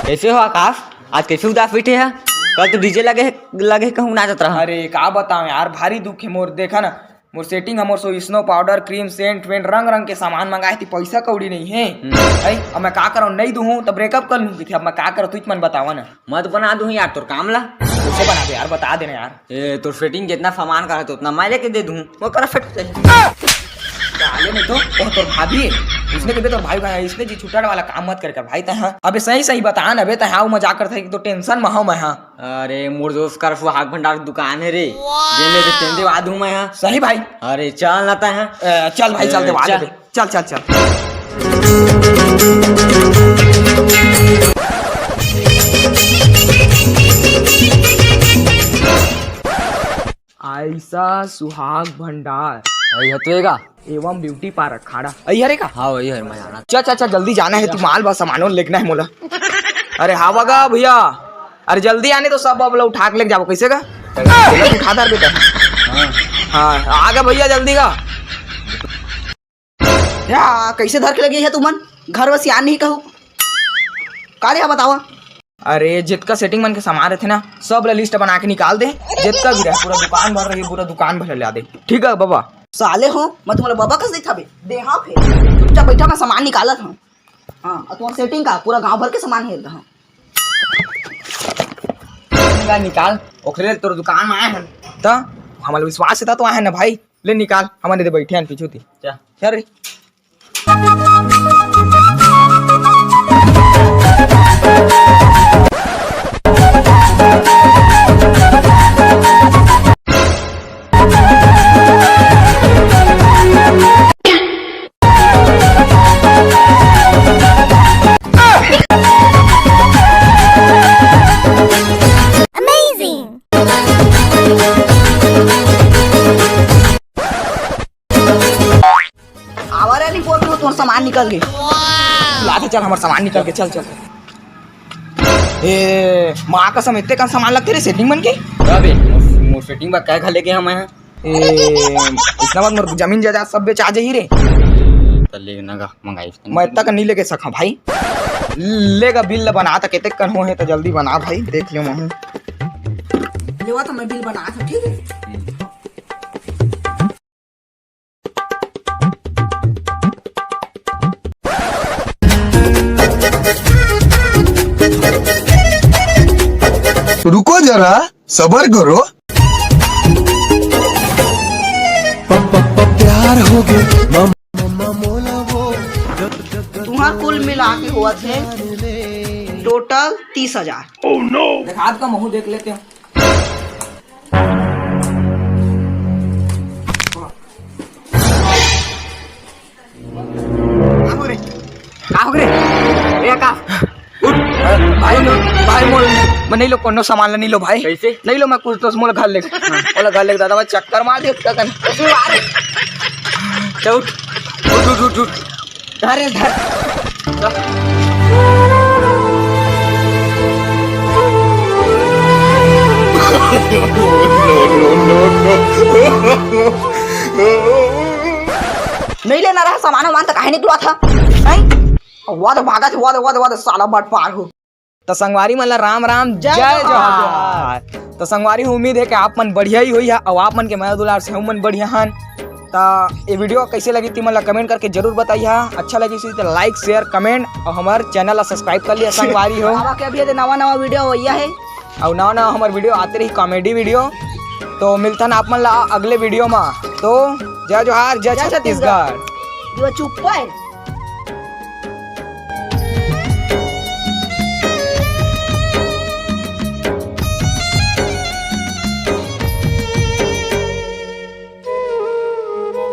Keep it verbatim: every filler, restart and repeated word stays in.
कैसे हो आकाश? आज कैसे उदास बैठे है? कल तो डीजे लगे, लगे कहूँ नाचत रहा। अरे का बताओ यार, भारी दुख है मोर। देखा ना, मोर सेटिंग ह, मोर सो स्नो पाउडर, क्रीम, सेंट वेंट, रंग रंग के सामान मंगाए थी, पैसा कौड़ी नहीं है। हम्म। है, अब मैं का करूँ, नहीं दूँ तो ब्रेकअप कर लूँ किथे। अब मैं का करूँ, तू मन बतावा ना। मत बना दूँ यार तोर काम ला। कैसे बना दे यार, बता देना यार। ए, तोर सेटिंग जितना सामान का है तो उतना मैं लेके दे दूँ। वो कर फिट चाहिए। डाले नहीं तो, वो तोर भाभी है, उसने कभी तोर भाई का, इसने जी छुट्टा वाला काम मत कर कर भाई तय। हाँ, अबे सही सही बता ना बे तय। हाँ, मजाक करता है कि तो टेंशन में हूँ मैं। हाँ, अरे मोर दोस्त कर सुहाग भंडार के दुकान है रे, जेन ले तेन देवा दूं मैं। हाँ, सही भाई। अरे चल ना तय। हाँ, ए, चल भाई, चल ए, देवा चल। दे। चल चल चल। आयशा सुहाग भंडार। अरे हतुएगा। एवं ब्यूटी पार्लर खाड़ा। अई हरे का? हाँ, वही है, मैं जाना। चल चल चल, जल्दी जाना है, तू माल बा सामानों लेना है मोला। अरे हाँ बगा भैया, अरे जल्दी आने तो सब अब लोग उठा के लेके जाबो। कैसे का? उठा दर बेटा। हाँ। हाँ, आ गया भैया, जल्दी का। या कैसे धर के लगे है तुमन? घर बस यार नहीं कहू। का रे बतावा? अरे जितका सेटिंग मन के सामान रहिथे ना, सब ला लिस्ट बना के निकाल दे। जितका भी रहे, पूरा दुकान भर रही, पूरा दुकान भर ला दे। ठीक है बाबा। साले हो, मैं तुम्हारा बाबा कस देखा बे। दे हाँ फिर। चुपचाप बैठा, मैं सामान निकालत हूँ। हाँ, और तुम्हारा सेटिंग का पूरा गांव भर के सामान हेल रहा हूँ। निकाल, निकाल। ओकरे तोर दुकान में आए हैं। त हमारा विश्वास है तो आए हैं ना भाई। ले निकाल, हमारे दे बैठे हैं पीछू ती। चल। चल रे। Amazing। आवारा नहीं बोल रहे हो, तुम्हारा सामान निकल गए। ला दे, चल, हमारा सामान निकल के, चल, चल। ए, माँ कसम, इतने कम सामान लगते रे सेटिंग मन के? अबे, मोर, मोर सेटिंग बा, काय घर लेके हम आए हैं? ए, इसना बात मोर जमीन जायदाद सब बेचा जाही रे। त ले ना गा, मंगाई। मैं इतना का नहीं लेके सका भाई। लेगा बिल ल बना, त केते कन हो है, त जल्दी बना भाई, देख लियो महू। लेवा तो मैं बिल बना था, ठीक है? रुको जरा, सबर करो। प-, प-, प-, प्यार हो गए। तुम्हार कुल मिला के हुआ थे टोटल तीस हजार। दिखा आपका मुंह देख लेते हैं। का हो रे? का हो रे? ए, का? उठ। भाई, भाई, मोल, मैं नहीं लो, कोनो सामान ला नहीं लो, भाई। कैसे? नहीं लो, मैं कुछ तो मोला घर ले। मोला घर ले, दादा, मैं चक्कर मार दे, का कर? चल, उठ। उठ, उठ, उठ, उठ। धर रे, धर। नहीं लेना रहा सामान वामान तो काहे निकलवा था? नहीं? वाद भागा था, वाद, वाद, वाद, साला बटपार हो। त संगवारी मन ला राम राम, जय जय जोहार। जोहार। त संगवारी हो, उम्मीद है कि आप मन बढ़िया ही होई हा, अउ आप मन के मया दुलार से हम मन बढ़िया हन। त ये वीडियो कैसे लगी, तिमन ला कमेंट करके जरूर बताइहा। अच्छा लगी तो लाइक, शेयर, कमेंट अउ हमार चैनल ला सब्सक्राइब कर लिया संगवारी हो। बाबा के अभी ये नवा नवा वीडियो होइया है। अउ नवा नवा हमार वीडियो आते रही, कॉमेडी वीडियो। तो मिलथन आप मन ला अगले वीडियो मा। तो जय जोहार, जय जय छत्तीसगढ़। छत्तीसगढ़। जो चुप है।